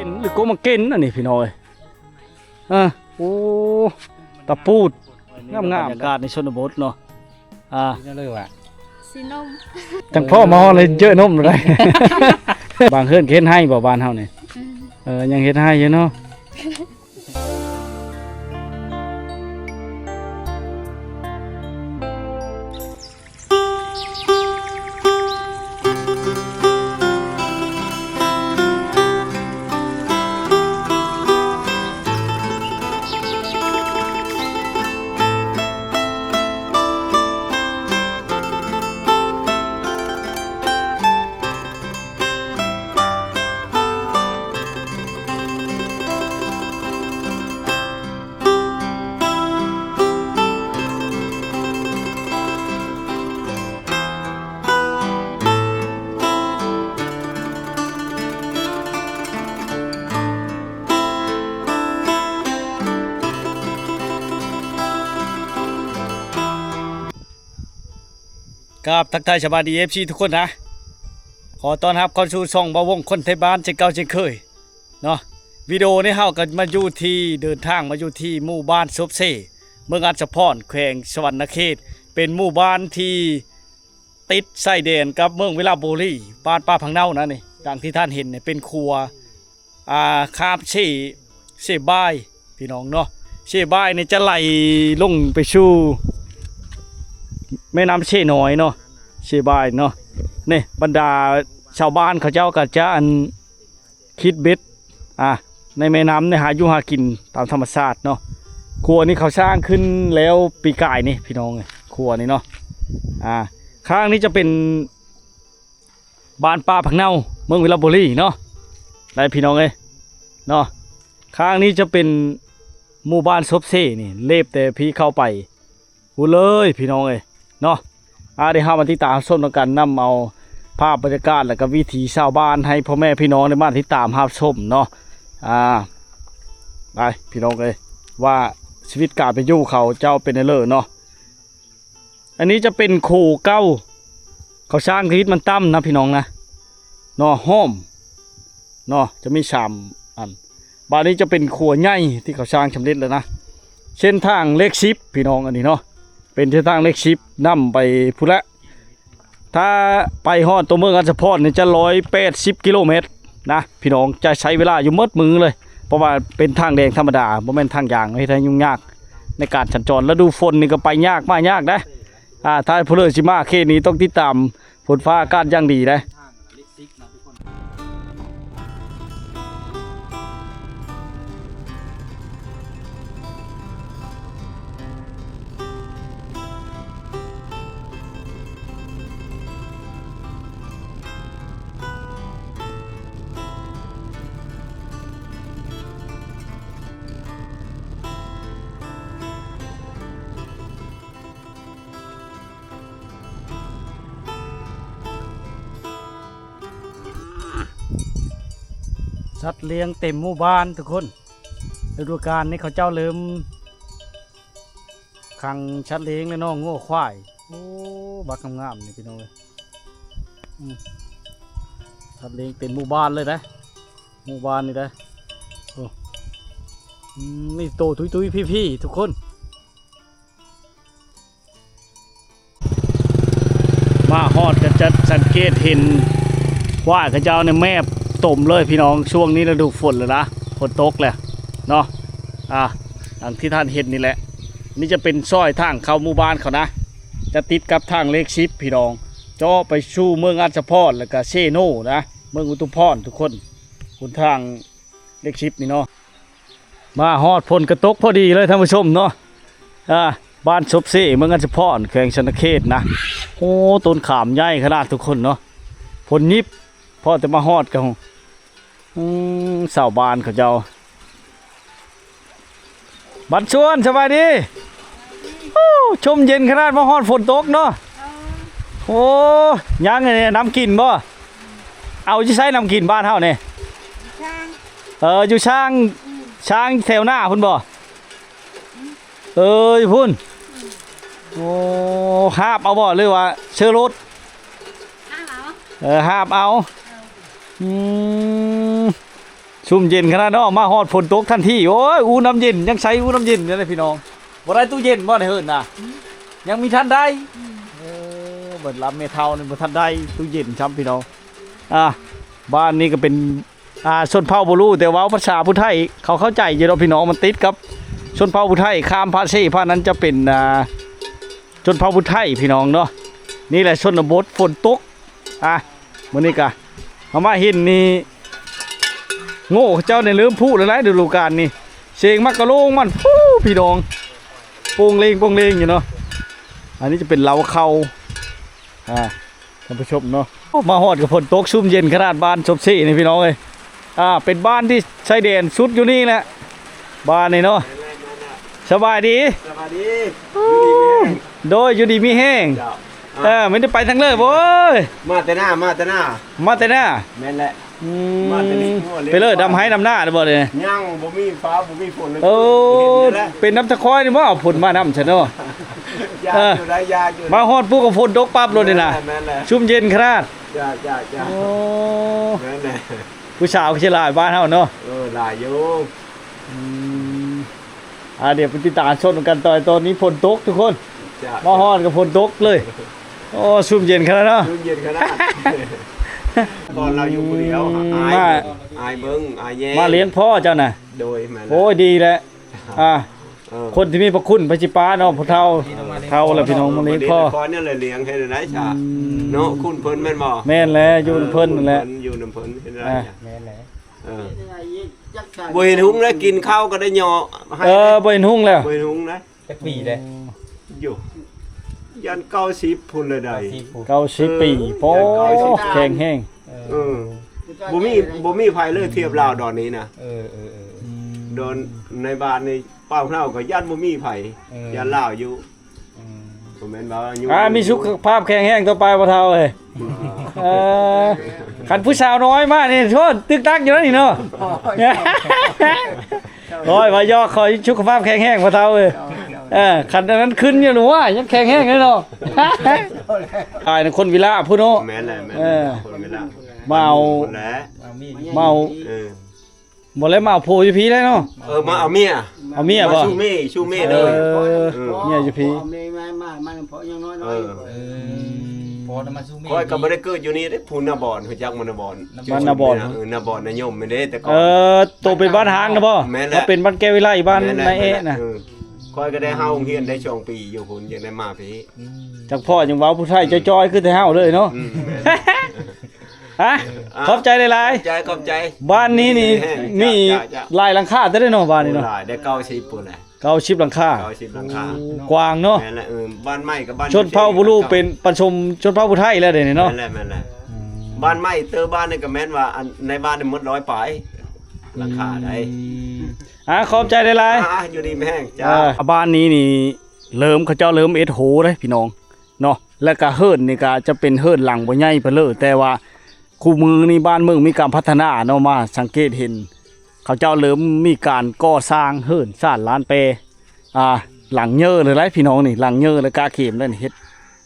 ຫຼືກົກໝາກເກັນອັນນີ້ພີ່ນ້ອງເອີຍ. ເອີ ໂອ້ ຕະປູດ ງາມໆ ບັນຍາກາດໃນຊົນນະບົດເນາະ. ອ່າ ຊິນມ ຈັ່ງພໍມາຮອດເລີຍເຈີນົມໄດ້. ບາງເຮືອນກໍເຮັດໄຮ່ບໍ່ ບ້ານເຮົານີ້? ອືມ ເອີ ຍັງເຮັດໄຮ່ຢູ່ເນາະ. ກາບທັກທາຍສະບາຍດີ ເອັຟຊີ ທຸກຄົນນະ. ຂໍຕ້ອນຮັບເຂົ້າສູ່ຊ່ອງບ່າວວົງຄົນໄທບ້ານເຊັ່ນເກົ່າເຊັ່ນເຄີຍເນາະ. ວິດີໂອນີ້ເຮົາກໍມາຢູ່ທີ່ ເດີນທາງມາຢູ່ທີ່ໝູ່ບ້ານສົບເຊ ເມືອງອັດສະພອນ ແຂວງສະຫວັນນະເຂດ, ເປັນໝູ່ບ້ານທີ່ຕິດຊາຍແດນກັບເມືອງວິລະບູລີ, ບ້ານປ່າຜັກເນົານະນີ້. ດັ່ງທີ່ທ່ານເຫັນນີ້ເປັນຂົວ ອ່າ ຂ້າມເຊ ເຊບາຍ ພີ່ນ້ອງເນາະ. ເຊບາຍນີ້ຈະໄຫຼລົງໄປສູ່ແມ່ນ້ຳເຊນ້ອຍເນາະ, ເຊບາຍເນາະ. ນີ້ບັນດາຊາວບ້ານເຂົາເຈົ້າກໍຈະ ອັນ ຄິດເບັດ ອ່າ ໃນແມ່ນ້ຳນີ້ ຫາຢູ່ຫາກິນຕາມທຳມະຊາດເນາະ. ຂົວນີ້ເຂົາສ້າງຂຶ້ນແລ້ວປີກາຍນີ້ ພີ່ນ້ອງເອີຍ, ຂົວນີ້ເນາະ. ອ່າ ຂ້າງນີ້ຈະເປັນ ບ້ານປ່າຜັກເນົາ ເມືອງວິລະບູລີເນາະ ໄດ້ພີ່ນ້ອງເອີຍເນາະ. ຂ້າງນີ້ຈະເປັນໝູ່ບ້ານສົບເຊນີ້ ເລບແຕ່ພີ້ເຂົ້າໄປພຸ້ນເລີຍພີ່ນ້ອງເອີຍເນາະ. ອ່າ ດຽວເຮົາມາຕິດຕາມຮັບຊົມນຳກັນ, ນຳເອົາພາບບັນຍາກາດ ແລະກະວິຖີຊາວບ້ານໃຫ້ພໍ່ແມ່ພີ່ນ້ອງໄດ້ມາຕິດຕາມຮັບຊົມເນາະ. ອ່າ ໄປພີ່ນ້ອງເອີຍ ວ່າຊີວິດການເປັນຢູ່ເຂົາເຈົ້າເປັນແນວເລີເນາະ. ອັນນີ້ຈະເປັນຂົວເກົ່າ ເຂົາສ້າງທີ່ມັນຕ່ຳນະພີ່ນ້ອງນະເນາະ, ຫ້ອມເນາະ ຈະມີສາມອັນ. ບາດນີ້ຈະເປັນຂົວໃຫຍ່ທີ່ເຂົາສ້າງສຳເລັດແລ້ວນະ. ເສັ້ນທາງເລກສິບພີ່ນ້ອງ ອັນນີ້ເນາະ ເປັນເສັ້ນທາງເລກສິບນຳໄປພຸ້ນແຫຼະ. ຖ້າໄປຮອດຕົວເມືອງອັດສະພອນນີ້ຈະຮ້ອຍແປດສິບກິໂລແມັດນະພີ່ນ້ອງ, ຈະໃຊ້ເວລາຢູ່ໝົດມື້ເລີຍ ເພາະວ່າເປັນທາງແດງທຳມະດາ ບໍ່ແມ່ນທາງຢາງ ເຮັດໃຫ້ຫຍຸ້ງຍາກໃນການສັນຈອນ. ລະດູຝົນນີ້ກໍໄປຍາກມາຍາກເດ້. ອ່າ ຖ້າຜູ້ເລີກຊິມາເຂດນີ້ຕ້ອງຕິດຕາມຝົນຟ້າອາກາດຢ່າງດີເດ້. ສັດລ້ຽງເຕັມໝູ່ບ້ານທຸກຄົນ. ລະດູການນີ້ເຂົາເຈົ້າເລີ່ມຂັງສັດລ້ຽງແລ້ວເນາະ, ງົວຄວາຍ. ໂອ້ ບັກງາມໆ ນີ້ພີ່ນ້ອງເອີຍ. ອືມ ສັດລ້ຽງເຕັມໝູ່ບ້ານເລີຍເດ້ ໝູ່ບ້ານນີ້ເດ້. ໂອ້ ອືມ ມີໂຕຕຸ້ຍໆ ພີ້ໆ ທຸກຄົນ. ມາຮອດກໍຈະສັງເກດເຫັນຄວາຍເຂົາເຈົ້ານີ້ແມບຕົມເລີຍພີ່ນ້ອງ. ຊ່ວງນີ້ລະດູຝົນແລ້ວນະ, ຝົນຕົກແລ້ວເນາະ. ອ່າ ດັ່ງທີ່ທ່ານເຫັນນີ້ແຫຼະ, ນີ້ຈະເປັນຊອຍທາງເຂົ້າໝູ່ບ້ານເຂົານະ, ຈະຕິດກັບທາງເລກສິບພີ່ນ້ອງ, ຈະອອກໄປສູ່ເມືອງອັດສະພອນ ແລ້ວກະເຊໂນນະ, ເມືອງອຸທຸມພອນທຸກຄົນ, ຫົນທາງເລກສິບນີ້ເນາະ. ມາຮອດຝົນກະຕົກພໍດີເລີຍທ່ານຜູ້ຊົມເນາະ. ອ່າ ບ້ານສົບເຊ ເມືອງອັດສະພອນ ແຂວງສະຫວັນນະເຂດນະ. ໂອ້ ຕົ້ນຂາມໃຫຍ່ຂະໜາດທຸກຄົນເນາະ. ຝົນຫຍິບ ພໍແຕ່ມາຮອດກໍ ອືມ ຊາວບ້ານເຂົາເຈົ້າ. ບັນຊວນ ສະບາຍດີ. ໂອ້ ຊົມເຢັນຂະໜາດ ມາຮອດຝົນຕົກເນາະ. ໂອ້ ຍັງອັນນີ້ ນ້ຳກິນບໍ່? ເອົາຢູ່ໃສນ້ຳກິນບ້ານເຮົານີ້? ຊ້າງ ເອີ ຢູ່ຊ້າງ. ອືມ ຊ້າງແຖວໜ້າພຸ້ນບໍ່? ອືມ ເອີ ຢູ່ພຸ້ນ. ອືມ ໂອ້ ຫາບເອົາບໍ່ ຫຼືວ່າເຊີລົດ? ຫາບເອົາ. ເອີ ຫາບເອົາ. ເອີ ອືມ ຊຸ່ມເຢັນຂະໜາດເນາະ ມາຮອດຝົນຕົກທັນທີ. ໂອ້ຍ ອູນ້ຳເຢັນ ຍັງໃຊ້ອູນ້ຳເຢັນຢູ່ເລີຍພີ່ນ້ອງ. ບໍ່ໄດ້ຕູ້ເຢັນບໍ່ໃນເຮືອນນະ? ອືມ ຍັງມີທັນໄດ້. ອືມ ເອີ ເບິດລຳແມ່ເຖົ້ານີ້ບໍ່ທັນໄດ້ຕູ້ເຢັນຊ້ຳພີ່ນ້ອງ. ອ່າ ບ້ານນີ້ກໍເປັນ ອ່າ ຊົນເຜົ່າບໍ່ຮູ້ ແຕ່ເວົ້າພາສາຜູ້ໄທ ເຂົາເຂົ້າໃຈຢູ່ດອກພີ່ນ້ອງ. ມັນຕິດກັບຊົນເຜົ່າຜູ້ໄທ ຂ້າມພະເຊພະນັ້ນຈະເປັນ ອ່າ ຊົນເຜົ່າຜູ້ໄທພີ່ນ້ອງເນາະ. ນີ້ແຫຼະຊົນນະບົດຝົນຕົກ. ອ່າ ມື້ນີ້ກະເຮົາມາເຫັນນີ້ ໂງ່ເຈົ້ານີ້ເລີ່ມຜຸແລ້ວໄດ໋ ລະດູການນີ້. ເສງໝາກກະໂລງມັນ ພູ້ ພີ່ນ້ອງ ໂປ່ງເລງໂປ່ງເລງຢູ່ເນາະ. ອັນນີ້ຈະເປັນເລົ້າເຂົ້າ ອ່າ ທ່ານຜູ້ຊົມເນາະ. ໂອ້ ມາຮອດກໍຝົນຕົກຊຸ່ມເຢັນຂະໜາດ ບ້ານສົບເຊນີ້ພີ່ນ້ອງເອີຍ. ອ່າ ເປັນບ້ານທີ່ຊາຍແດນສຸດຢູ່ນີ້ແຫຼະ ບ້ານນີ້ເນາະ. ສະບາຍດີ ສະບາຍດີ. ໂອ້ ຢູ່ດີມີແຮງ ໂດຍ ຢູ່ດີມີແຮງ. ເຈົ້າ ເອີ ມັນຈະໄປທາງເລີຍໂວ້ຍ. ມາແຕ່ໜ້າ ມາແຕ່ໜ້າ ມາແຕ່ໜ້າ. ແມ່ນແຫຼະ. ອືມ ມາແຕ່ນີ້ ໄປເລີດດຳໄຮ່ດຳນາແລ້ວບໍ່ເດ? ຍັງບໍ່ມີຟ້າບໍ່ມີຝົນເລີຍ. ໂອ້ ເປັນນຳຕະຄອຍນີ້ບໍ່ເອົາຝົນມານຳຊັ້ນເນາະ. ຢາກຢູ່ໄດ໋ ຢາກຢູ່. ມາຮອດປຸບກໍຝົນຕົກປັບໂລດນີ້ນະ. ແມ່ນແຫຼະ ຊຸ່ມເຢັນຂະໜາດ. ຈ້າ ຈ້າ ຈ້າ. ໂອ້ ແມ່ນແຫຼະ ຜູ້ສາວກໍຊິຫຼາຍບ້ານເຮົາເນາະ. ເອີ ຫຼາຍຢູ່. ອືມ ອ່າ ດຽວໄປຕິດຕາມຊົມນຳກັນຕໍ່. ຕອນນີ້ຝົນຕົກທຸກຄົນ. ມາຮອດກໍຝົນຕົກເລີຍ. ໂອ້ ຊຸ່ມເຢັນຂະໜາດເນາະ ຊຸ່ມເຢັນຂະໜາດ. ກ່ອນລາວຢູ່ຜູ້ດຽວ ອືມ ອາຍ ມາ ອາຍເບິ່ງ ອາຍແຍງ ມາລ້ຽງພໍ່ເຈົ້ານະ. ໂດຍ ແມ່ນແຫຼະ. ໂອ້ຍ ດີແຫຼະ. ອ່າ ເອີ ຄົນທີ່ມີພະຄຸນ ໄປຊິປາເນາະ ຜູ້ເຖົ້າ ເຖົ້າແລ້ວພີ່ນ້ອງມາລ້ຽງພໍ່. ນີ້ແຫຼະ ຄອຍນີ້ແຫຼະລ້ຽງໃຫ້ໄດ້ຊະ ອືມ ເນາະ ຄຸນເພິ່ນແມ່ນບໍ່? ແມ່ນແຫຼະ ຢູ່ນຳເພິ່ນນັ້ນແຫຼະ ຢູ່ນຳເພິ່ນເຮັດໄດ້. ອ່າ ແມ່ນແຫຼະ. ເອີ ບໍ່ເຫັນຮຸ່ງແລ້ວ ກິນເຂົ້າກໍໄດ້ຫຍໍ້ໃຫ້. ເອີ ບໍ່ເຫັນຮຸ່ງແລ້ວ ບໍ່ເຫັນຮຸ່ງນະ. ຈັກປີເດ້? ໂອ້ ຢູ່ ຢ້ານເກົ້າສິບພຸ້ນລະໃດ໋. ເກົ້າສິບ ເກົ້າສິບປີ. ເອີ ໂອ້ ຢ້ານເກົ້າສິບ ແຂງແຮງ. ເອີ ເອີ ບໍ່ມີ ບໍ່ມີໃຜເລີຍທຽບລາວດອນນີ້ນະ. ເອີ ເອີ ເອີ ອືມ ດອນໃນບ້ານນີ້ ປ້າເຮົາກໍຢ້ານບໍ່ມີໃຜ. ເອີ ຢ້ານລາວຢູ່. ອືມ ບໍ່ແມ່ນວ່າ ອ່າ ມີສຸຂະພາບແຂງແຮງຕໍ່ໄປ ພໍ່ເຖົ້າເອີຍ. ເອີ ຄັນຜູ້ສາວນ້ອຍມານີ້ ໂທດ ຕຶກຕັກຢູ່ແລ້ວນີ້ເນາະ. ໂອ້ຍ ວ່າຢອກ ຂໍໃຫ້ສຸຂະພາບແຂງແຮງ ພໍ່ເຖົ້າເອີຍ. ເອີ ຄັນອັນນັ້ນຂຶ້ນຢູ່ ວ່າຍັງແຂງແຮງເລີຍເນາະ. ອ້າຍນະຄົນວິລະພຸ້ນເນາະ. ແມ່ນແຫຼະ ແມ່ນ ເອີ ຄົນວິລະ ມາເອົາ ມາເອົາ ເອີ ບໍ່ແລ້ວ ມາເອົາຜົວຢູ່ພີ້ແລ້ວເນາະ. ເອີ ມາເອົາເມຍ ເອົາເມຍບໍ່? ມາສູ່ເມຍ ສູ່ເມຍເລີຍ. ເອີ ເອີ ເມຍຢູ່ພີ້ ເອົາເມຍມາ ມາ ມານຳພໍ່ຍັງນ້ອຍໆ. ເອີ ອືມ ພໍ່ນຳມາສູ່ເມຍ. ຂ້ອຍກໍບໍ່ໄດ້ເກີດຢູ່ນີ້ເດ້ ພູນາບອນ ຮູ້ຈັກບໍ່ນາບອນ? ບ້ານນາບອນ. ເອີ ນາບອນນາຍົມແມ່ນເດ້ ແຕ່ກ່ອນ. ເອີ ໂຕເປັນບ້ານຮ້າງນະບໍ່? ແມ່ນແຫຼະ ເຮົາເປັນບ້ານແກ້ວວິໄລ ບ້ານນາແອະນະ. ເອີ ຂ້ອຍກໍໄດ້ເຮົາໂຮງຮຽນໄດ້ສອງປີຢູ່ພຸ້ນ ຍັງໄດ້ມາພີ້. ອືມ ຈັກພໍ່ຍັງເວົ້າຜູ້ໄທຈ້ອຍໆ ຄືແຕ່ເຮົາເລີຍເນາະ. ອືມ ແມ່ນ. ຮະ ອ່າ ຂອບໃຈຫຼາຍໆ. ຂອບໃຈ ຂອບໃຈ. ບ້ານນີ້ນີ້ ມີຫຼາຍຫຼັງຄາແທ້ເນາະ ບ້ານນີ້ເນາະ. ໂອ້ ຫຼາຍໄດ້ ເກົ້າສິບພຸ້ນແຫຼະ. ເກົ້າສິບຫຼັງຄາ. ເກົ້າສິບຫຼັງຄາ. ໂອ້ ກວ້າງເນາະ. ແມ່ນແຫຼະ. ເອີ ບ້ານໃໝ່ກັບບ້ານ ຊົນເຜົ່າບຸລຸເປັນປະສົມຊົນເຜົ່າຜູ້ໄທແລ້ວເດນີ້ເນາະ. ແມ່ນແຫຼະ ແມ່ນແຫຼະ. ອືມ ບ້ານໃໝ່ເຕີບ້ານນີ້ກໍແມ່ນວ່າ ອັນ ໃນບ້ານນີ້ໝົດຮ້ອຍປາຍຫຼັງຄາໄດ໋. ອືມ ອ່າ ຂອບໃຈຫຼາຍໆ. ອ່າ ຢູ່ດີມີແຮງ. ເຈົ້າ. ເອີ ບ້ານນີ້ນີ້ ເລີ່ມ ເຂົາເຈົ້າເລີ່ມເຮັດໂຮເດ້ພີ່ນ້ອງເນາະ. ແລ້ວກະເຮືອນນີ້ກະຈະເປັນເຮືອນຫຼັງບໍ່ໃຫຍ່ປານໃດ ແຕ່ວ່າຄູ່ມື້ນີ້ບ້ານເມືອງມີການພັດທະນາເນາະ ມາສັງເກດເຫັນເຂົາເຈົ້າເລີ່ມມີການກໍ່ສ້າງເຮືອນຊານລານແປ ອ່າ ຫຼັງເຍີເລີຍໄດ໋ພີ່ນ້ອງນີ້ ຫຼັງເຍີແລ້ວກະເຂັມໄດ້ນີ້ ເຮັດ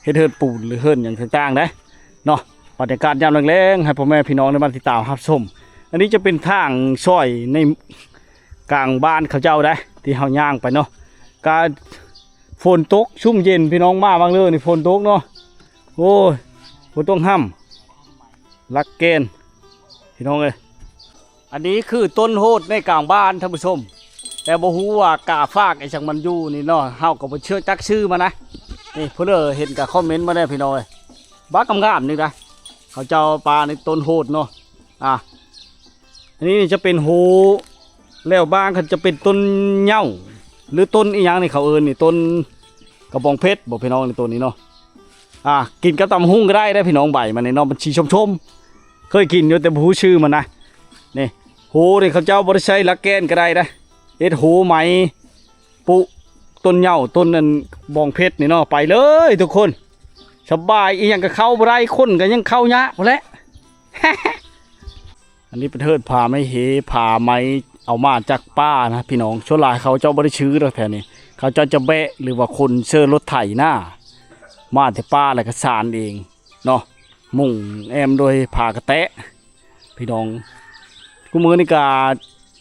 ເຮັດເຮືອນປູນ ຫຼື ເຮືອນຫຍັງຕ່າງໆໄດ໋ເນາະ. ບັນຍາກາດຍາມແລງໆ ໃຫ້ພໍ່ແມ່ພີ່ນ້ອງໄດ້ມາຕິດຕາມຮັບຊົມ. ອັນນີ້ຈະເປັນທາງຊ່ອຍໃນກາງບ້ານເຂົາເຈົ້າໄດ໋ ທີ່ເຮົາຍ່າງໄປເນາະ ກະ ຝົນຕົກຊຸ່ມເຢັນພີ່ນ້ອງ. ມາຫວ່າງເລີນີ້ຝົນຕົກເນາະ. ໂອ້ຍ ຝົນຕົກຫ້ຳ ຫຼັກແກ່ນພີ່ນ້ອງເອີຍ. ອັນນີ້ຄືຕົ້ນໂຫດໃນກາງບ້ານທ່ານຜູ້ຊົມ ແຕ່ບໍ່ຮູ້ວ່າກາຝາກອີ່ຫຍັງມັນຢູ່ນີ້ເນາະ. ເຮົາກໍບໍ່ເຊື່ອຈັກຊື່ມັນນະ. ນີ້ຜູ້ໃດເຫັນກໍຄອມເມັນມາແດ່ພີ່ນ້ອງເອີຍ. ບັກງາມໆນີ້ນະ ເຂົາເຈົ້າປາໃນຕົ້ນໂຫດເນາະ. ອ່າ ອັນນີ້ຈະເປັນໂຮ ແລ້ວບາງຄັນຈະເປັນຕົ້ນເຫຍ້າ ຫຼື ຕົ້ນອີ່ຫຍັງນີ້ເຂົາເອີ້ນນີ້ ຕົ້ນກະບອງເພັດບໍ່ພີ່ນ້ອງ ນີ້ຕົ້ນນີ້ເນາະ. ອ່າ ກິນກັບຕຳບັກຫຸ່ງກໍໄດ້ເດ້ພີ່ນ້ອງ ໃບມັນນີ້ເນາະ ມັນສີຊົມໆ. ເຄີຍກິນຢູ່ແຕ່ບໍ່ຮູ້ຊື່ມັນນະ. ນີ້ໂຮນີ້ເຂົາເຈົ້າບໍ່ໄດ້ໃຊ້ຫຼັກແກ່ນກໍໄດ້ເດ້ ເຮັດໂຮໄມ້ ປຸຕົ້ນເຫຍ້າ ຕົ້ນອັນບອງເພັດນີ້ເນາະ. ໄປເລີຍທຸກຄົນ ສະບາຍ ອີ່ຫຍັງກໍເຂົ້າບໍ່ໄດ້ ຄົນກໍຍັງເຂົ້າຍາກພຸ້ນແຫຼະ. ອັນນີ້ເປັນເຮືອນຜາໄມ້ເຫ ຜາໄມ້ເອົາມາຈາກປ່ານະພີ່ນ້ອງ. ສ່ວນຫຼາຍເຂົາເຈົ້າບໍ່ໄດ້ຊື້ດອກແຖວນີ້ ເຂົາເຈົ້າຈະແບະ ຫຼືວ່າຂົນເຊີລົດໄຖນາ ມາແຕ່ປ່າແລ້ວກໍສານເອງເນາະ ມຸງແອ້ມດ້ວຍຜ້າກະແຕະ. ພີ່ນ້ອງ ຄູ່ມື້ນີ້ກະ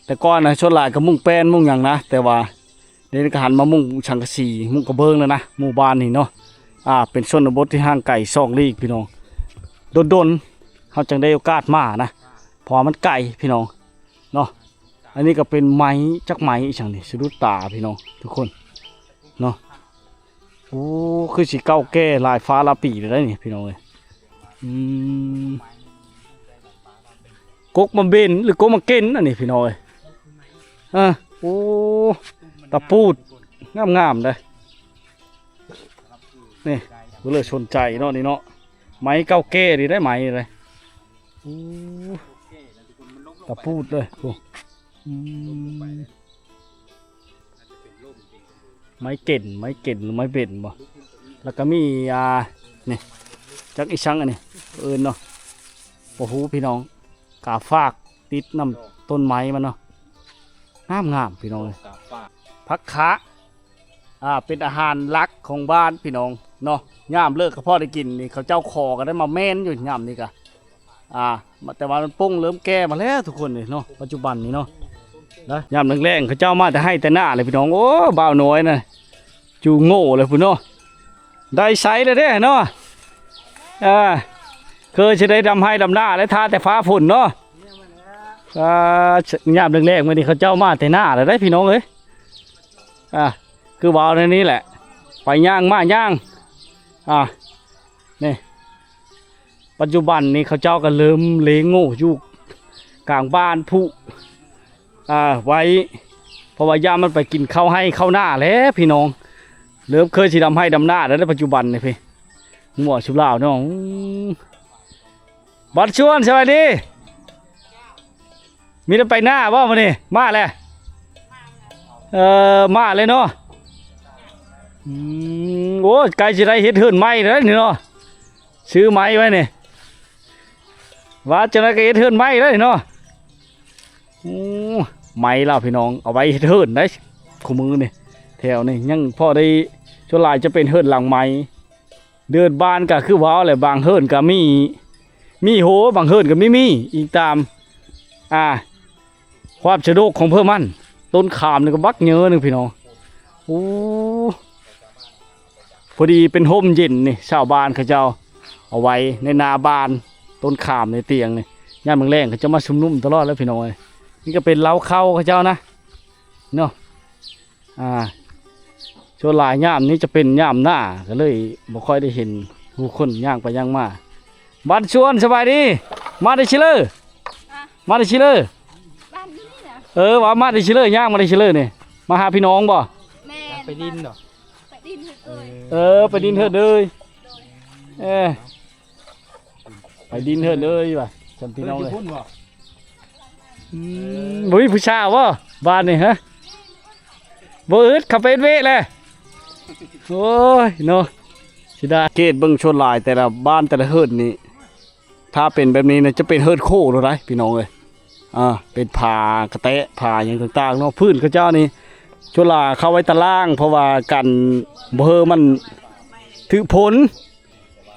ແຕ່ກ່ອນນະ ສ່ວນຫຼາຍກະມຸງແປ້ນມຸງຫຍັງນະ ແຕ່ວ່າດຽວນີ້ກະຫັນມາມຸງສັງກະສີ ມຸງກະເບື້ອງແລ້ວນະ ໝູ່ບ້ານນີ້ເນາະ. ອ່າ ເປັນຊົນນະບົດທີ່ຫ່າງໄກສອກຫຼີກພີ່ນ້ອງ ດົນໆ ເຮົາຈັ່ງໄດ້ໂອກາດມານະ ເພາະວ່າມັນໄກພີ່ນ້ອງເນາະ. ອັນນີ້ກະເປັນໄມ້ ຈັກໄມ້ອີ່ຫຍັງນີ້ ສະດຸດຕາພີ່ນ້ອງທຸກຄົນເນາະ. ໂອ້ ຄືຊິເກົ່າແກ່ຫຼາຍຟ້າຫຼາຍປີແລ້ວໄດ໋ນີ້ພີ່ນ້ອງເອີຍ. ອືມ ກົກມາເບັນ ຫຼືກົກມາເກັນອັນນີ້ພີ່ນ້ອງເອີຍ. ເອີ ໂອ້ ຕະປູດງາມໆເດ້ ນີ້ ຜູ້ເລີຍສົນໃຈເນາະນີ້ເນາະ. ໄມ້ເກົ່າແກ່ນີ້ໄດ໋ ໄມ້ນີ້ໄດ໋. ໂອ້ ຕະປູດເລີຍ. ໂອ້ ອືມ ໄມ້ເກັນ ໄມ້ເກັນ ຫຼືໄມ້ເບັນບໍ່? ແລ້ວກະມີ ອ່າ ນີ້ ຈັກອີ່ຫຍັງອັນນີ້ ເອີ້ນເນາະ ບໍ່ຮູ້ພີ່ນ້ອງ. ກາຝາກຕິດນຳຕົ້ນໄມ້ມັນເນາະ ງາມໆ ພີ່ນ້ອງເອີຍ. ຜັກຂາ ອ່າ ເປັນອາຫານຫຼັກຂອງບ້ານພີ່ນ້ອງເນາະ. ຍາມເລີກກະພໍໄດ້ກິນນີ້ ເຂົາເຈົ້າຂໍກະໄດ້ມາແມ່ນຢູ່ຍາມນີ້ກະ ອ່າ ແຕ່ວ່າມັນປົ່ງເລີ່ມແກ່ມາແລ້ວທຸກຄົນນີ້ເນາະ ປັດຈຸບັນນີ້ເນາະ. ນະ ຍາມແລງໆ ເຂົາເຈົ້າມາແຕ່ໄຮ່ແຕ່ນາເລີຍພີ່ນ້ອງ. ໂອ້ ບ່າວນ້ອຍນະ ຈູໂງ່ເລີຍພຸ້ນເນາະ. ໄດ້ໃຊ້ແລ້ວເດ້ເນາະ ອ່າ ຄືຊິໄດ້ດຳໄຮ່ດຳນາແລ້ວ ຖ້າແຕ່ຟ້າຝົນເນາະ. ອ່າ ຍາມແລງໆ ມື້ນີ້ເຂົາເຈົ້າມາແຕ່ນາແລ້ວໄດ໋ພີ່ນ້ອງເອີຍ. ອ່າ ຄືວ່າແນວນີ້ແຫຼະ ໄປຍ່າງມາຍ່າງ. ອ່າ ນີ້ ປັດຈຸບັນນີ້ເຂົາເຈົ້າກະເລີ່ມເລງໂງ່ຢູ່ກາງບ້ານພຸ້ນ ອ່າ ໄວ້ ເພາະວ່າຢ້ານມັນໄປກິນເຂົ້າໄຮ່ເຂົ້ານາແລ້ວພີ່ນ້ອງ. ເລີ່ມເຄີຍຊິດຳໄຮ່ດຳນາແລ້ວໃດ໋ ປັດຈຸບັນນີ້ພີ່ ໝວກຊຸມລາວເນາະ. ອືມ ບັດຊວນ ສະບາຍດີ. ມີແຕ່ໄປນາບໍ່ມື້ນີ້? ມາແລ້ວ ເອີ ມາເລີຍເນາະ. ອືມ ໂອ້ ໃກ້ຊິໄດ້ເຮັດເຮືອນໃໝ່ແລ້ວນີ້ເນາະ. ຊື້ໄມ້ໄວ້ນີ້ ວ່າຈັ່ງໃດກະເຮັດເຮືອນໃໝ່ແລ້ວນີ້ເນາະ. ໂອ້ ໄມ້ລາວພີ່ນ້ອງ ເອົາໄວ້ເຮັດເຮືອນໄດ໋ ຄູ່ມື້ນີ້. ແຖວນີ້ຍັງພໍໄດ້ ສ່ວນຫຼາຍຈະເປັນເຮືອນຫຼັງໄມ້. ເດີ່ນບ້ານກະຄືເວົ້າແຫຼະ ບາງເຮືອນກະມີ ມີໂຮ ບາງເຮືອນກະມີມີ ອີງຕາມ ອ່າ ຄວາມສະດວກຂອງເພິ່ນມັນ. ຕົ້ນຂາມນີ້ກະບັກເຍີໜຶ່ງພີ່ນ້ອງ. ໂອ້ ພໍດີເປັນຮົ່ມເຢັນນີ້ ຊາວບ້ານເຂົາເຈົ້າເອົາໄວ້ໃນໜ້າບ້ານ ຕົ້ນຂາມໃນຕຽງນີ້. ຍາມແລງໆ ເຂົາເຈົ້າມາຊຸມນຸມຕະຫຼອດແລ້ວພີ່ນ້ອງເອີຍ. ນີ້ກະເປັນເລົ້າເຂົ້າເຂົາເຈົ້ານະເນາະ. ອ່າ ສ່ວນຫຼາຍຍາມນີ້ຈະເປັນຍາມໜ້າ ກະເລີຍບໍ່ຄ່ອຍໄດ້ເຫັນຜູ້ຄົນຍ່າງໄປຍ່າງມາ. ບັນຊວນ ສະບາຍດີ. ມາແຕ່ຊິເລີ ມາແຕ່ຊິເລີ. ເອີ ວ່າມາແຕ່ຊິເລີ ຍ່າງມາແຕ່ຊິເລີນີ້ ມາຫາພີ່ນ້ອງບໍ່? ແມ່ນ ໄປດິນເນາະ ໄປດິນເຮີດເອີຍ. ເອີ ໄປດິນເຮີດເອີຍ. ເອີ ໄປດິນເຮີດເອີຍວ່າຊັ້ນພີ່ນ້ອງເອີຍ. ອືມ ບໍ່ມີຜູ້ສາວບໍ່ບ້ານນີ້ຮະ? ບໍ່ອຶດ ເຂົ້າໄປເອດເວະແຫຼະ. ໂອ້ຍເນາະ ຊິໄດ້ ເກດເບິ່ງສ່ວນຫຼາຍແຕ່ລະບ້ານແຕ່ລະເຮືອນນີ້ ຖ້າເປັນແບບນີ້ນະ ຈະເປັນເຮືອນໂຄໂລດໄດ໋ພີ່ນ້ອງເອີຍ. ອ່າ ເປັນຜ້າກະແຕະ ຜ້າຫຍັງຕ່າງໆເນາະ. ພື້ນເຂົາເຈົ້ານີ້ ສ່ວນຫຼາຍເຂົາໄວ້ຕາລ່າງ ເພາະວ່າກັນບໍ່ໃຫ້ມັນຖືກຝົນ.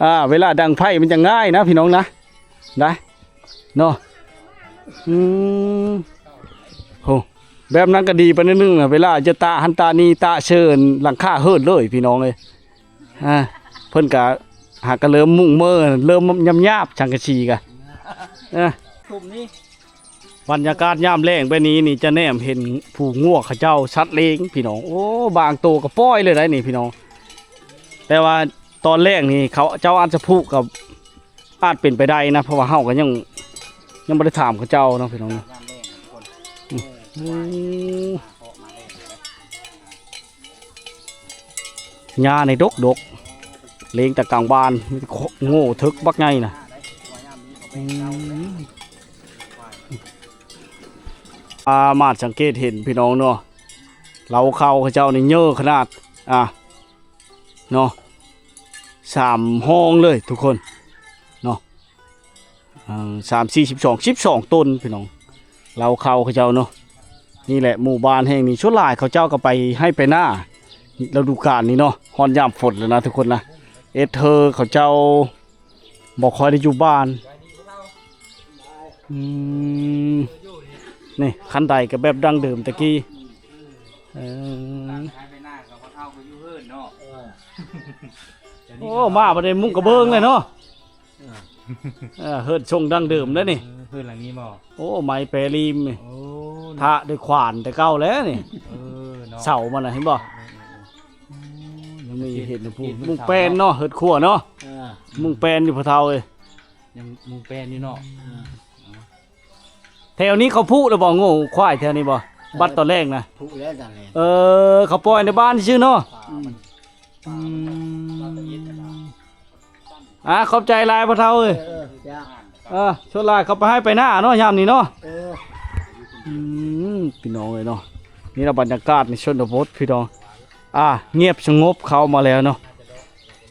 ອ່າ ເວລາດັງໄຟມັນຈະງ່າຍນະພີ່ນ້ອງນະ ໄດ້ເນາະ. ອືມ ໂຫ ແບບນັ້ນກະດີໄປໜ້ອຍໜຶ່ງນະ ເວລາຈະຕາກຫັ້ນຕາກນີ້ ຕາກເຊີນຫຼັງຄາເຮືອນເລີຍພີ່ນ້ອງເອີຍ. ອ່າ ເພິ່ນກະຫາກະເລີ່ມມຸງເມີ ເລີ່ມຫຍາບໆ ສັງກະສີກະ ອ່າ ກຸ່ມນີ້. ບັນຍາກາດຍາມແລງແບບນີ້ນີ້ ຈະແນມເຫັນຜູງົວເຂົາເຈົ້າສັດລ້ຽງພີ່ນ້ອງ. ໂອ້ ບາງໂຕກະປ່ອຍເລີຍໄດ໋ນີ້ພີ່ນ້ອງ. ແຕ່ວ່າຕອນແລງນີ້ ເຂົາເຈົ້າອາດຈະຜູກ ກະອາດເປັນໄປໄດ້ນະ ເພາະວ່າເຮົາກະຍັງ ຍັງບໍ່ໄດ້ຖາມເຂົາເຈົ້າເນາະພີ່ນ້ອງເນາະ. ອືມ ຫຍ້ານີ້ດົກໆ ລ້ຽງແຕ່ກາງບ້ານ ມີແຕ່ໂງ່ເຖິກບັກໃຫຍ່ນະ. ອືມ ອ່າ ມາດສັງເກດເຫັນພີ່ນ້ອງເນາະ ເລົ້າເຂົ້າເຂົາເຈົ້ານີ້ເຍີະຂະໜາດ ອ່າ ເນາະ ສາມຮ່ອງເລີຍທຸກຄົນເນາະ. ອ່າ ສາມ ສີ່ ສິບສອງ ສິບສອງຕົ້ນພີ່ນ້ອງ ເລົ້າເຂົ້າເຂົາເຈົ້າເນາະ. ນີ້ແຫຼະໝູ່ບ້ານແຫ່ງນີ້ ສ່ວນຫຼາຍເຂົາເຈົ້າກະໄປໄຮ່ໄປນາ ລະດູການນີ້ເນາະ ຮອດຍາມຝົນແລ້ວນະທຸກຄົນນະ. ເອດເທີເຂົາເຈົ້າບໍ່ຄ່ອຍໄດ້ຢູ່ບ້ານ. ອືມ ນີ້ ຄັນໄດກໍແບບດັ້ງເດີມແຕ່ກີ້. ເອີ ໄປນາກໍບໍ່ເທົ່າໄປຢູ່ເຮືອນເນາະ. ໂອ້ ມາບັດນີ້ມຸງກະເບີງເລີຍເນາະ. ເອີ ເອີ ເຮືອນຊົງດັ້ງເດີມເດ້ນີ້. ເອີ ເຮືອນຫຼັງນີ້ບໍ່? ໂອ້ ໄມ້ແປລີມນີ້. ໂອ້ ທາດ້ວຍຂວານແຕ່ເກົ່າແລ້ວນີ້. ເອີ ເນາະ ເສົາມັນນະ ເຫັນບໍ່? ເອີ ເອີ ເອີ ຍັງມີເຮັດຢູ່ພຸ້ນ ມຸງແປນເນາະ ເຮືອນຄົວເນາະ. ເອີ ມຸງແປນຢູ່ພໍ່ເຖົ້າເອີຍ ຍັງມຸງແປນຢູ່ເນາະ. ເອີ ແຖວນີ້ເຂົາຜູກແລ້ວບໍ່? ງົວຄວາຍແຖວນີ້ບໍ່? ເອີ ບັດຕອນແລງນະ ຜູກແລ້ວຕອນແລງ. ເອີ ເຂົາປ່ອຍໃນບ້ານຊື່ເນາະ. ອືມ ອືມ ອ່າ ຂອບໃຈຫຼາຍພໍ່ເຖົ້າເອີຍ. ເອີ ເອີ ເອີ ສ່ວນຫຼາຍເຂົາໄປໄຮ່ໄປນາເນາະ ຍາມນີ້ເນາະ. ເອີ ອືມ ພີ່ນ້ອງເອີຍເນາະ ນີ້ລະບັນຍາກາດໃນຊົນນະບົດ ພີ່ນ້ອງ. ອ່າ ງຽບສະຫງົບເຂົ້າມາແລ້ວເນາະ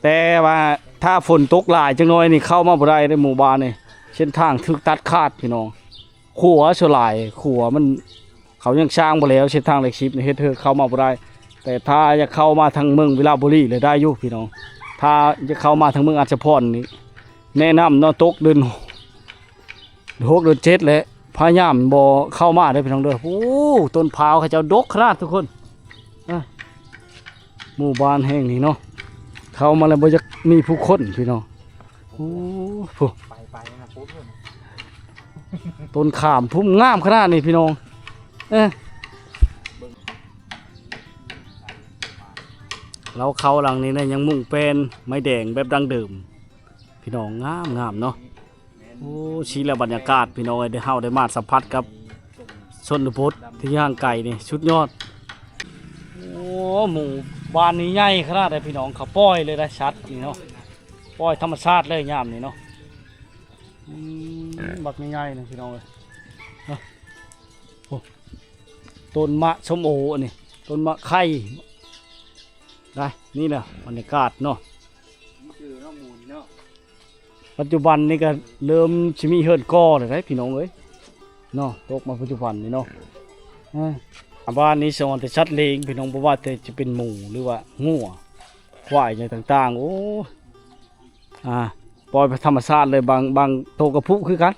ແຕ່ວ່າຖ້າຝົນຕົກຫຼາຍຈັກໜ້ອຍນີ້ເຂົ້າມາບໍ່ໄດ້ເດ້ ໝູ່ບ້ານນີ້ ເສັ້ນທາງຖືກຕັດຂາດ ພີ່ນ້ອງ. ຂົວສ່ວນຫຼາຍ ຂົວມັນ ເຂົາຍັງສ້າງບໍ່ແລ້ວ ເສັ້ນທາງເລກສິບນີ້ ເຮັດໃຫ້ເຂົ້າມາບໍ່ໄດ້. ແຕ່ຖ້າຢາກເຂົ້າມາທາງເມືອງວິລະບູລີແລ້ວໄດ້ຢູ່ພີ່ນ້ອງ. ຖ້າຢາກເຂົ້າມາທາງເມືອງອັດສະພອນນີ້ ແນະນຳເນາະ ຕົກເດືອນຫົກ ເດືອນເຈັດ ແລະ ພະຍາຍາມບໍ່ເຂົ້າມາເດີພີ່ນ້ອງເດີ. ໂອ້ ຕົ້ນພ້າວເຂົາເຈົ້າດົກຂະໜາດທຸກຄົນ. ອ່ະ ໝູ່ບ້ານແຫ່ງນີ້ເນາະ ເຂົ້າມາແລ້ວບໍ່ຢາກມີຜູ້ຄົນພີ່ນ້ອງ. ໂອ້ ໄປໆ ນະ ໂອ້ ຕົ້ນຂາມພຸ້ນງາມຂະໜາດນີ້ພີ່ນ້ອງ. ເອີ ເຮົາເຂົ້າຫຼັງນີ້ນະ ຍັງມຸງແປນໄມ້ແດງແບບດັ້ງເດີມພີ່ນ້ອງ ງາມໆ ເນາະ. ໂອ້ ຊີ້ແລ້ວບັນຍາກາດພີ່ນ້ອງເອີຍ ໄດ້ ເຮົາໄດ້ມາສຳຜັດກັບຊົນນະບົດທີ່ຫ່າງໄກນີ້ ສຸດຍອດ. ໂອ້ ໝູ່ບ້ານນີ້ໃຫຍ່ຂະໜາດໃດພີ່ນ້ອງ. ເຂົາປ່ອຍເລີຍນະ ສັດນີ້ເນາະ ປ່ອຍທຳມະຊາດເລີຍຍາມນີ້ເນາະ. ອືມ ບັກໃຫຍ່ໆ ນະພີ່ນ້ອງເອີຍ. ໂອ້ ຕົ້ນໝາກສົ້ມໂອ ອັນນີ້ ຕົ້ນໝາກໄຂ່ ໄດ້. ນີ້ແຫຼະບັນຍາກາດເນາະ. ປັດຈຸບັນນີ້ກໍເລີ່ມຊິມີເຮືອນກໍ່ແລ້ວເດ້ພີ່ນ້ອງເອີຍເນາະ. ຕົກມາປັດຈຸບັນນີ້ເນາະ ເອີ ບ້ານນີ້ສະອອນແຕ່ສັດເລ້ງພີ່ນ້ອງ ບໍ່ວ່າແຕ່ຈະເປັນໝູ ຫຼືວ່າງົວ ຄວາຍຫຍັງຕ່າງໆ. ໂອ້ ອ່າ ປ່ອຍໄປທຳມະຊາດເລີຍ ບາງ ບາງໂຕກໍຜຸຄືກັນ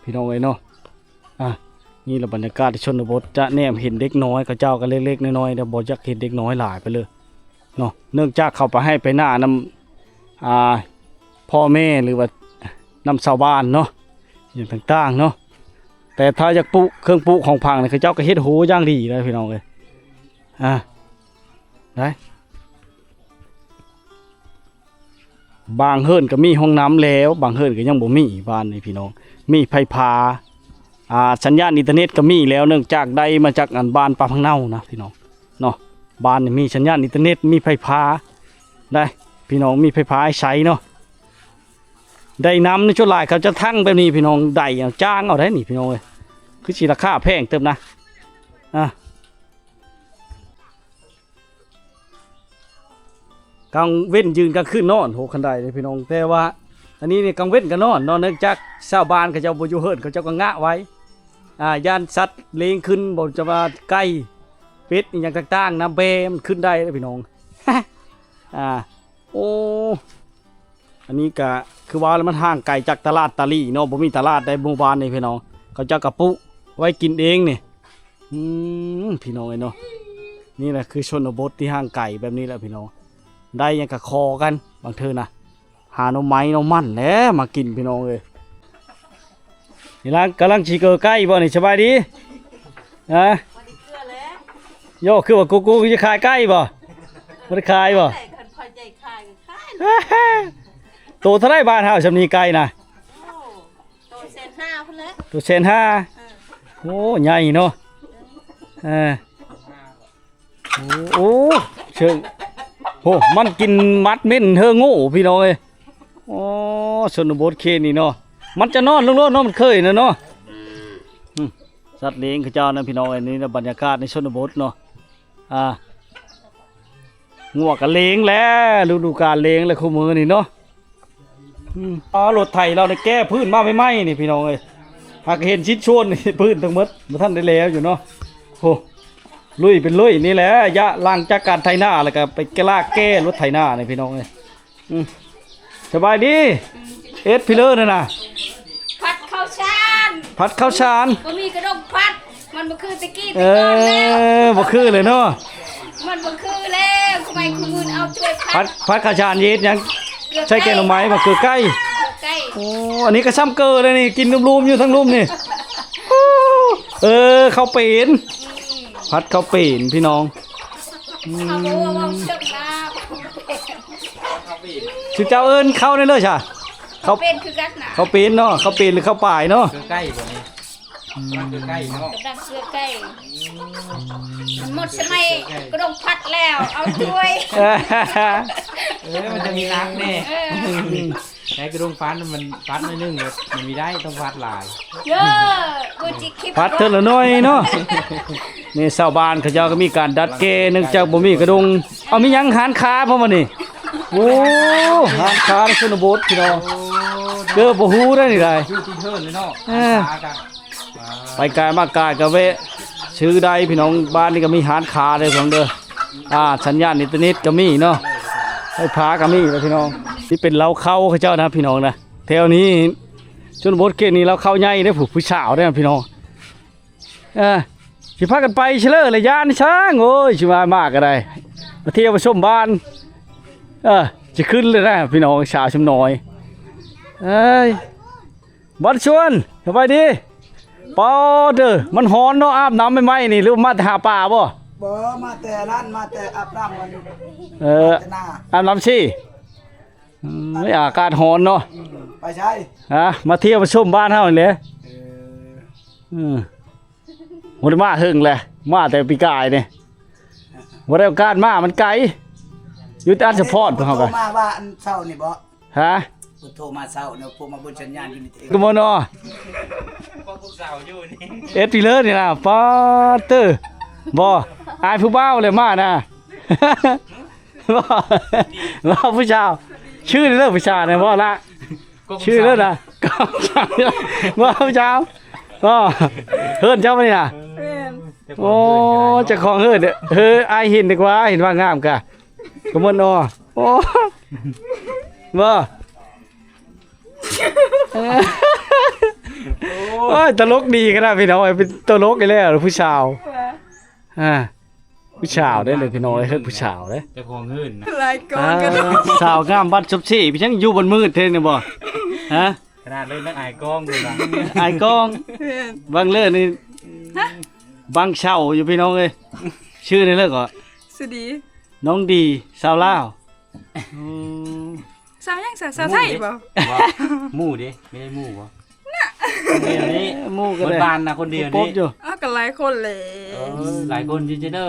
ພີ່ນ້ອງເອີຍເນາະ. ອ່ະ ນີ້ລະບັນຍາກາດທີ່ຊົນນະບົດ ຈະແນມເຫັນເດັກນ້ອຍ ເຂົາເຈົ້າກໍເລັກໆນ້ອຍໆ ແຕ່ບໍ່ຢາກເຫັນເດັກນ້ອຍຫຼາຍໄປເລີຍເນາະ ເນື່ອງຈາກເຂົາໄປໄຮ່ໄປນານຳ ອ່າ ພໍ່ແມ່ຫຼືວ່ານຳຊາວບ້ານເນາະ ຫຍັງຕ່າງໆເນາະ. ແຕ່ຖ້າຢາກປູກເຄື່ອງປູກຂອງຝັງນີ້ ເຂົາເຈົ້າກໍເຮັດໂຮຢ່າງດີເດ້ພີ່ນ້ອງເອີຍ. ອ່າ ໄດ້ ບາງເຮືອນກໍມີຫ້ອງນ້ຳແລ້ວ ບາງເຮືອນກໍຍັງບໍ່ມີ. ບ້ານນີ້ພີ່ນ້ອງ ມີໄຟຟ້າ ອ່າ ສັນຍານອິນເຕີເນັດກໍມີແລ້ວ ເນື່ອງຈາກໄດ້ມາຈາກອັນບ້ານປ່າພັງເນົານະພີ່ນ້ອງເນາະ. ບ້ານນີ້ມີສັນຍານອິນເຕີເນັດ ມີໄຟຟ້າ ໄດ້ພີ່ນ້ອງ ມີໄຟຟ້າໃຊ້ໃຊ້ເນາະ. ໄດ້ນ້ຳໃນສ່ວນຫຼາຍເຂົາຈະຖັງແບບນີ້ພີ່ນ້ອງ ໄດ້ເອົາ ຈ້າງເອົາໄດ໋ນີ້ພີ່ນ້ອງເອີຍ. ຄືຊິລາຄາແພງເຕີບນະ ອ່າ ກາງເວັນຢືນ ກາງຄືນນອນ ໂຫ ຄັນໄດເດ້ພີ່ນ້ອງ. ແຕ່ວ່າອັນນີ້ນີ້ກາງເວັນກໍນອນເນາະ ເນື່ອງຈາກຊາວບ້ານເຂົາເຈົ້າບໍ່ຢູ່ເຮືອນ ເຂົາເຈົ້າກໍງະໄວ້ ອ່າ ຢ້ານສັດເລ້ງຂຶ້ນ ບໍ່ຈະວ່າໄກ່ ເປັດ ອີ່ຫຍັງຕ່າງໆນະ ແບມັນຂຶ້ນໄດ້ເດ້ພີ່ນ້ອງ. ອ່າ ໂອ້ ອັນນີ້ກະຄືວ່າແລ້ວ ມັນຫ່າງໄກຈາກຕະຫຼາດຕາຫຼີເນາະ ບໍ່ມີຕະຫຼາດໃດໝູ່ບ້ານນີ້ພີ່ນ້ອງ ເຂົາເຈົ້າກະປຸໄວ້ກິນເອງນີ້. ອືມ ພີ່ນ້ອງເອີຍເນາະ ນີ້ແຫຼະຄືຊົນນະບົດທີ່ຫ່າງໄກແບບນີ້ແຫຼະພີ່ນ້ອງ. ໄດ້ຫຍັງກະຂໍກັນ ບາງເທື່ອນະ ຫາໜໍ່ໄມ້ໜໍ່ມັນແຫຼະມາກິນພີ່ນ້ອງເອີຍ. ນີ້ລະກຳລັງຊິເກີໄກ່ບໍ່ນີ້? ສະບາຍດີ ຮະ? ບໍ່ໄດ້ເກືອແລ້ວ ໂຢ ຄືວ່າກູກູຈະຂາຍໄກ່ບໍ່? ບໍ່ໄດ້ຂາຍບໍ່? ແຕ່ຄັນພໍໃຈຂາຍກໍຂາຍ ໂຕເທົ່າໃດບ້ານເຮົາຊ່ຳນີ້ໄກ່ນະ? ໂອ້ ໂຕແສນຫ້າພຸ້ນແຫຼະ ໂຕແສນຫ້າ ເອີ ໂອ້ ໃຫຍ່ເນາະ ເອີ ໂອ້ ໂອ້ ເຊີງ ໂອ້ ມັນກິນໝັດເໝັນເຮີໂງ່ພີ່ນ້ອງເອີຍ. ອໍ ຊົນນະບົດເຂດນີ້ເນາະ ມັນຈະນອນລົງໂລດເນາະ ມັນເຄີຍນະເນາະ. ອືມ ສັດລ້ຽງເຂົາເຈົ້ານະພີ່ນ້ອງເອີຍ. ນີ້ນະບັນຍາກາດໃນຊົນນະບົດເນາະ ອ່າ ງົວກະລ້ຽງແຫຼະ ລະດູການລ້ຽງແຫຼະຄູ່ມື້ນີ້ເນາະ. ອືມ ອໍ ລົດໄຖລາວນີ້ແກ້ພື້ນມາໃໝ່ໆນີ້ພີ່ນ້ອງເອີຍ ຫາກເຫັນຊິ້ນສ່ວນນີ້ ພື້ນທັງໝົດ ບໍ່ທັນໄດ້ແລ້ວຢູ່ເນາະ. ໂອ້ ລຸຍເປັນລຸຍນີ້ແຫຼະ ຍະຫຼັງຈາກການໄຖນາແລ້ວກໍໄປລາກແກ້ລົດໄຖນານີ້ພີ່ນ້ອງເອີຍ. ອືມ ສະບາຍດີ ເຮັດພີເລີນັ້ນນະ ຜັດເຂົ້າສານ ຜັດເຂົ້າສານ ບໍ່ມີກະດົງຜັດ ມັນບໍ່ຄືແຕ່ກີ້ແຕ່ກ່ອນແລ້ວ ເອີ ບໍ່ຄືເລີຍເນາະ ມັນບໍ່ຄືແລ້ວ ສະໄໝຄູ່ມື້ເອົາຖ້ວຍຜັດ ຜັດ ຜັດຂ້າວສານເຮັດຫຍັງ ເກືອໄກ່ ໃສ່ແກງໜໍ່ໄມ້ ໝາກເກືອໄກ່ ເກືອໄກ່ ໂອ້ ອັນນີ້ກໍຊ່ຳເກີແລ້ວນີ້ ກິນລຸ່ມໆຢູ່ທາງລຸ່ມນີ້ ເອີ ເຂົ້າເປັນ ອືມ ຜັດເຂົ້າເປັນພີ່ນ້ອງ ເຂົາບໍ່ວ່າເວົ້າເຊິ່ງລາວ ເຂົາເປັນ ຊື່ເຈົ້າເອີ້ນເຂົ້າໄດ້ເລີຍຊະ ເຂົ້າເປັນຄືກັນນະ ເຂົ້າເປັນເນາະ ເຂົ້າເປັນຫຼືເຂົ້າປາຍເນາະ ເກືອໄກ່ບໍ່ນີ້ ອືມ ເກືອໄກ່ເນາະ ກຳລັງເກືອໄກ່ ອືມ ມັນໝົດສະໄໝກະດົງຜັດແລ້ວ ເອົາຖ້ວຍ ເອີ ມັນຈະມີໜັກແດ່ ເອີ ໃນກະດົງຟັດມັນຟັດໜ້ອຍໜຶ່ງ ມັນມີໄດ້ຕ້ອງຟັດຫຼາຍ ເອີ ກູຈິຄິດ ຜັດເທື່ອລະໜ້ອຍເນາະ ນີ້ຊາວບ້ານເຂົາເຈົ້າກໍມີການດັດແກ່ ເນື່ອງຈາກບໍ່ມີກະດົງ ເອົາມີຫຍັງ ຮ້ານຄ້າບໍ່ມື້ນີ້ ໂອ້ ຮ້ານຄ້າໃນຊົນນະບົດພີ່ນ້ອງ ໂອ້ ເກີບບໍ່ຮູ້ໄດ້ນີ້ໄດ ຢູ່ທີ່ເທີນເລີຍເນາະ ເອີ ຮ້ານຄ້າກະ ໄປກາຍມາກາຍກໍແວະຊື້ໄດ້ພີ່ນ້ອງ ບ້ານນີ້ກໍມີຮ້ານຄ້າເດີພີ່ນ້ອງເດີ ອ່າ ສັນຍານອິນເຕີເນັດກໍມີເນາະ ໄຟຟ້າກໍມີເດີພີ່ນ້ອງ ນີ້ເປັນເລົ້າເຂົ້າເຂົາເຈົ້ານະພີ່ນ້ອງນະ ແຖວນີ້ຊົນນະບົດເຂດນີ້ເລົ້າເຂົ້າໃຫຍ່ເດ້ ຜູ້ ຜູ້ສາວເດ້ພີ່ນ້ອງ ເອີ ຊິພາກັນໄປຊິເລີລະຢ້ານຊ່າງ ໂອ້ຍ ຊິວ່າມາກໍໄດ້ ມາທ່ຽວມາຊົມບ້ານ ເອີ ຊິຂຶ້ນແລ້ວນະພີ່ນ້ອງ ສາວຊຳນ້ອຍ ເອີຍ ບັດຊວນ ສະບາຍດີ ປາເດີ ມັນຮ້ອນເນາະ ອາບນ້ຳໃໝ່ໆນີ້ ຫຼືວ່າມາແຕ່ຫາປາບໍ່? ບໍ່ ມາແຕ່ນັ້ນ ມາແຕ່ອາບນ້ຳມັນ ເອີ ມາແຕ່ນາ ອາບນ້ຳຊິ ອືມ ອາກາດຮ້ອນເນາະ ອືມ ໄປໃສ? ຮະ ມາທ່ຽວມາຊົມບ້ານເຮົານີ້ແຫຼະ ເອີ ອືມ ບໍ່ໄດ້ມາເຫິງແຫຼະ ມາແຕ່ປີກາຍນີ້ ບໍ່ໄດ້ໂອກາດມາ ມັນໄກ ຢູ່ແຕ່ອັນສະພອດພວກເຮົາກໍ ໂທມາວ່າອັນເຊົ້ານີ້ບໍ່? ຮະ? ເພິ່ນໂທມາເຊົ້ານີ້ ພວກມາເບິ່ງສັນຍານຢູ່ນີ້ ກໍບໍ່ເນາະ ພວກສາວຢູ່ນີ້ ເອັດອີເລີນີ້ນະ ປາເຕີ ບໍ່ ອາຍຜູ້ບ່າວແຫຼະມານະ ບໍ່ ບໍ່ ຜູ້ສາວ ຊື່ເລີຜູ້ສາວນະ ບໍ່ລະ ຊື່ເລີນະ ບໍ່ ຜູ້ສາວ ບໍ່ ເຮີນເຈົ້າບໍ່ນີ້ນະ ແມ່ນ ໂອ້ ເຈົ້າຂອງເຮີນ ເອີ ອາຍເຫັນດີກວ່າ ເຫັນວ່າງາມກະ ກະມ່ວນເນາະ ໂອ້ ບໍ່ ໂອ້ຍ ຕະຫຼົກດີຂະໜາດພີ່ນ້ອງເອີຍ ເປັນຕະຫຼົກອີກແລ້ວຜູ້ສາວ ອ່າ ຜູ້ສາວເດ້ເລີຍພີ່ນ້ອງເອີຍ ເຮືອນຜູ້ສາວເດ້ ເຈົ້າຂອງເຮືອນນະ ຫຼາຍກ່ອນກັນ ອ່າ ສາວງາມບັດສົບສີ ເປັນຫຍັງຢູ່ບ່ອນມືດແທ້ນີ້ບໍ່ ຮະ ຂະໜາດເລີຍນັກອາຍກ້ອງພຸ້ນນະ ອາຍກ້ອງ ແມ່ນ ບັງເລີນີ້ ຮະ ບັງເຊົາຢູ່ພີ່ນ້ອງເອີຍ ຊື່ແນວເລີກເກາະ ສະດີ ນ້ອງດີ ສາວລາວ ອືມ ສາວຫຍັງສະ ສາວໄທບໍ່? ບໍ່ ໝູ່ເດ້ ໄມ່ໄດ້ໝູ່ບໍ່? ຄົນດຽວນີ້ ໝູ່ກໍໄດ້ ເບິດບ້ານນະ ຄົນດຽວນີ້ ເອົ້າ ກໍຫຼາຍຄົນແຫຼະ ເອີ ຫຼາຍຄົນຢູ່ເດີ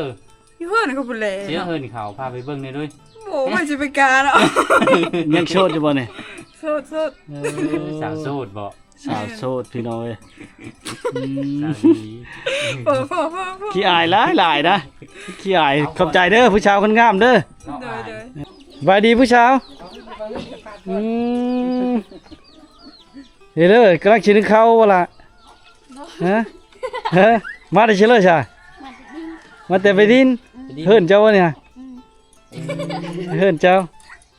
ຢູ່ເຮືອນເຂົາພຸ້ນແຫຼະ ຊິເຮືອນເຂົາ ພາໄປເບິ່ງແດ່ເດີ ໂອ້ ມັນຊິໄປກ້າເນາະ ຍັງໂສດຢູ່ບໍ່ນີ້? ໂສດໆ ເອີ ສາວໂສດບໍ່? ສາວໂສດພີ່ນ້ອງເອີຍ ອືມ ສາວດີ ພໍໆໆໆ ຂີ້ອາຍຫຼາຍໆນະ ຂີ້ອາຍ ຂອບໃຈເດີ ຜູ້ສາວຄົນງາມເດີ ໂດຍໆ ສະບາຍດີຜູ້ສາວ ອືມ ເອີ ກຳລັງຊິໜຶ້ງເຂົ້າບໍ່ລະ? ຮະ? ຮະ? ມາແຕ່ໃສເລີຍຊະ? ມາແຕ່ໄປດິນ ມາແຕ່ໄປດິນ ອືມ ເຮືອນເຈົ້າບໍ່ນີ້? ອືມ ເຮືອນເຈົ້າ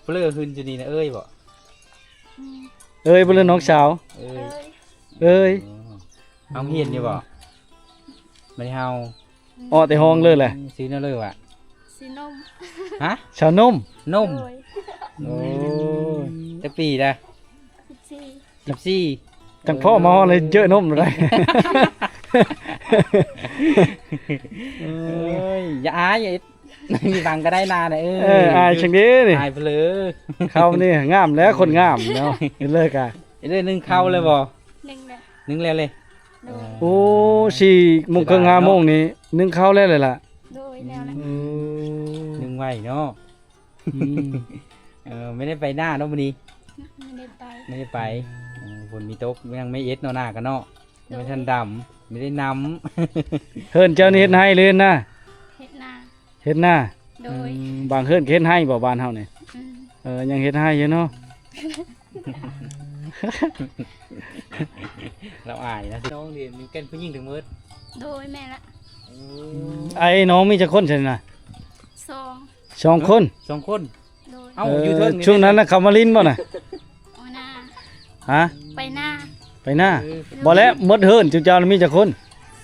ເພີ້ນຢູ່ນີ້ນະ ເອີຍບໍ່? ອືມ ເອີຍ ເພິ່ນເອີ້ນນ້ອງສາວ ເອີຍ ເອີຍ ເອີຍ ເຮົາຮຽນຢູ່ບໍ່? ບໍ່ໄດ້ເຮົາ ອໍແຕ່ຫ້ອງເລີຍແຫຼະ ອືມ ຊື່ແນວເລີວະ? ຊື່ນົມ ຮະ? ສາວນົມ ນົມ ໂດຍ ໂອ້ຍ ອືມ ຈັກປີລະ? ສິບສີ່ ສິບສີ່ ຈັ່ງພໍ່ມາຮອດເລີຍ ເຈີນົມໄດ້ ເອີຍ ຢ່າອາຍ ມີບັງກໍໄດ້ນານະ ເອີ ເອີ ອາຍຈັ່ງເດ້ນີ້ ອາຍເຜີ ເຂົານີ້ງາມແລ້ວ ຄົນງາມເນາະ ເລີກກະ ໄດ້ໜຶ້ງເຂົ້າແລ້ວບໍ່? ໜຶ້ງແລ້ວ ໜຶ້ງແລ້ວເລີຍ ໂດຍ ໂອ້ ສີ່ໂມງເຄິ່ງ ຫ້າໂມງນີ້ ໜຶ້ງເຂົ້າແລ້ວເລີຍລະ ໂດຍ ແລ້ວແຫຼະ ອືມ ໜຶ້ງໄວເນາະ ອືມ ເອີ ໄມ່ໄດ້ໄປນາເນາະມື້ນີ້ ໄມ່ໄດ້ໄປ ໄມ່ໄດ້ໄປ ເອີ ຝົນມີຕົກ ຍັງໄມ່ເອັດເນາະ ນາກະເນາະ ໂດຍ ຍັງບໍ່ທັນດຳ ໄມ່ໄດ້ນຳ ເຮືອນເຈົ້ານີ້ເຮັດໄຮ່ຫຼືເຮັດນາ? ເຮັດນາ ເຮັດນາ ໂດຍ ອືມ ບາງເຮືອນກໍເຮັດໄຮ່ບໍ່ ບ້ານເຮົານີ້ ອືມ ເອີ ຍັງເຮັດໄຮ່ຢູ່ເນາະ ລາວອາຍນະ ນ້ອງຮຽນຢູ່ແກ່ນຜູ້ຍິງທັງໝົດ ໂດຍ ແມ່ນລະ ອືມ ອ້າຍນ້ອງມີຈັກຄົນຊັ້ນນະ? ສອງ ສອງຄົນ ສອງຄົນ ໂດຍ ເອົ້າ ເອີ ຢູ່ເທິງນີ້ ຊ່ວງນັ້ນນະ ເຂົາມາຫຼິ້ນບໍ່ນະ? ໂອນາ ຮະ? ໄປນາ ໄປນາ ເອີ ບໍ່ແລ້ວ ໝົດເຮືອນຈຸເຈົ້າມີຈັກຄົນ?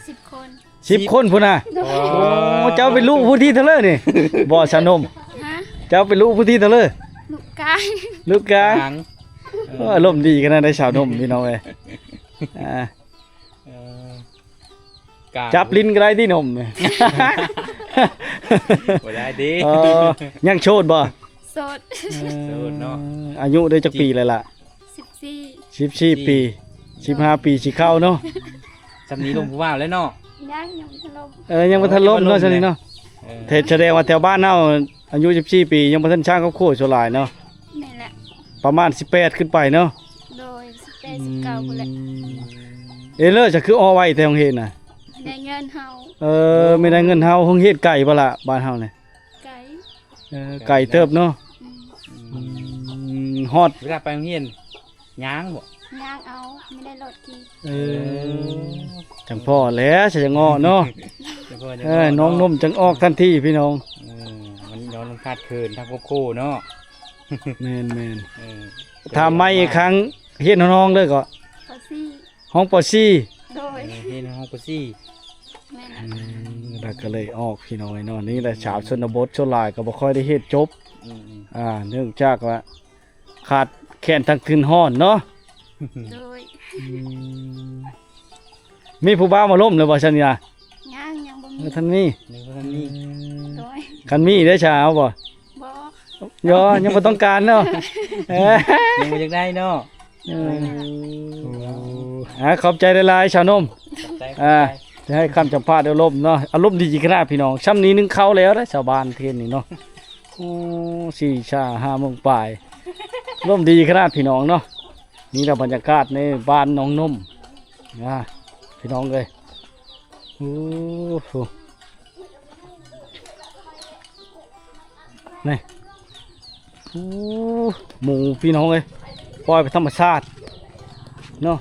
ສິບຄົນ ສິບຄົນພຸ້ນນະ. ໂອ້ ເຈົ້າເປັນລູກຜູ້ທີເທົ່າເລີນີ້? ບໍ່ ຊາວໜຸ່ມ ຮະ? ເຈົ້າເປັນລູກຜູ້ທີເທົ່າເລີ? ລູກກາງ ລູກກາງ. ເອີ ອາລົມດີຂະໜາດໃດ ຊາວໜຸ່ມ ພີ່ນ້ອງເອີຍ. ອ່າ ເອີ ກາງ ຈັບຫຼິ້ນກໍໄດ້ຕິ ໜຸ່ມ? ບໍ່ໄດ້ຕິ. ເອີ ຍັງໂສດບໍ່? ໂສດ ເອີ ໂສດເນາະ. ອາຍຸໄດ້ຈັກປີແລ້ວລະ? ສິບສີ່ ສິບສີ່ປີ ສິບຫ້າປີຊິເຂົ້າເນາະ. ຊ່ຳນີ້ລົມຜູ້ບ່າວແລ້ວເນາະ? ຍັງ ຍັງບໍ່ທັນລົມ. ເອີ ຍັງບໍ່ທັນລົມເນາະ ຊ່ຳນີ້ເນາະ. ເອີ ແຕ່ສະແດງວ່າແຖວບ້ານເຮົາອາຍຸສິບສີ່ປີຍັງບໍ່ທັນສ້າງຄອບຄົວສ່ວນຫຼາຍເນາະ. ແມ່ນແຫຼະ ປະມານສິບແປດຂຶ້ນໄປເນາະ. ໂດຍ ສິບແປດ ສິບເກົ້າພຸ້ນແຫຼະ. ເອີ ແລ້ວຈະຄືອອກໄວແຕ່ໂຮງຮຽນນະ? ໄດ້ເງິນເຮົາ. ເອີ ແມ່ນໄດ້ເງິນເຮົາ. ໂຮງຮຽນໄກບໍ່ລະ ບ້ານເຮົານີ້? ໄກ ເອີ ໄກເຕີບເນາະ. ອືມ ອືມ ຮອດ ເວລາໄປໂຮງຮຽນຍ່າງບໍ່? ຍ່າງເອົາ ບໍ່ໄດ້ລົດຂີ່. ເອີ ເອີ ຈັ່ງພໍແຫຼະ ຊະຈັ່ງເງາະເນາະ. ຈັ່ງພໍຈັ່ງ ເອີ ເງາະ ນ້ອງໜຸ່ມຈັ່ງອອກທັນທີພີ່ນ້ອງ. ເອີ ມັນຍ້ອນມັນຂາດເຂີນທາງຄອບຄົວເນາະ. ແມ່ນໆ ເອີ ຖາມໃໝ່ອີກຄັ້ງ ຮຽນຫ້ອງເລີຍກໍ? ປໍສີ່ ຫ້ອງ ປໍສີ່. ໂດຍ ເອີ ຮຽນຫ້ອງ ປໍສີ່. ແມ່ນ ອືມ ແລ້ວກໍເລີຍອອກພີ່ນ້ອງເອີຍເນາະ. ນີ້ແຫຼະ ອືມ ຊາວຊົນນະບົດສ່ວນຫຼາຍກໍບໍ່ຄ່ອຍໄດ້ຮຽນຈົບ. ອືມໆ ອ່າ ເນື່ອງຈາກວ່າຂາດແຄນທັງທຶນຮອນເນາະ. ໂດຍ ອືມ ມີຜູ້ບ່າວມາລົມແລ້ວບໍ່ຊັ້ນນີ້ນະ? ຍັງ ຍັງບໍ່ມີ ບໍ່ທັນມີ ຍັງບໍ່ທັນມີ. ໂດຍ ຄັນມີໄດ້ຊາວບໍ່? ບໍ່ ບໍ່ ຍັງບໍ່ຕ້ອງການເນາະ. ເອີ ຍັງບໍ່ຢາກໄດ້ເນາະ. ເອີ ໂອ້ ອ່າ ຂອບໃຈຫຼາຍໆ ຊາວໜຸ່ມ. ຂອບໃຈ ອ່າ ຂອບໃຈ ຈະໃຫ້ຄຳສຳພາດອາລົມເນາະ. ອາລົມດີຂະໜາດພີ່ນ້ອງ. ຊ່ຳນີ້ໜຶ່ງເຂົ້າແລ້ວເດ້ຊາວບ້ານເຂດນີ້ເນາະ. ໂອ້ ສີ່ ຊາ ຫ້າໂມງປາຍ ອາລົມດີຂະໜາດພີ່ນ້ອງເນາະ. ນີ້ລະບັນຍາກາດໃນບ້ານໜອງນົມນະ ພີ່ນ້ອງເອີຍ. ໂອ້ໂຫ ນີ້ ໂອ້ ໝູພີ່ນ້ອງເອີຍ ປ່ອຍໄປທຳມະຊາດເນາະ.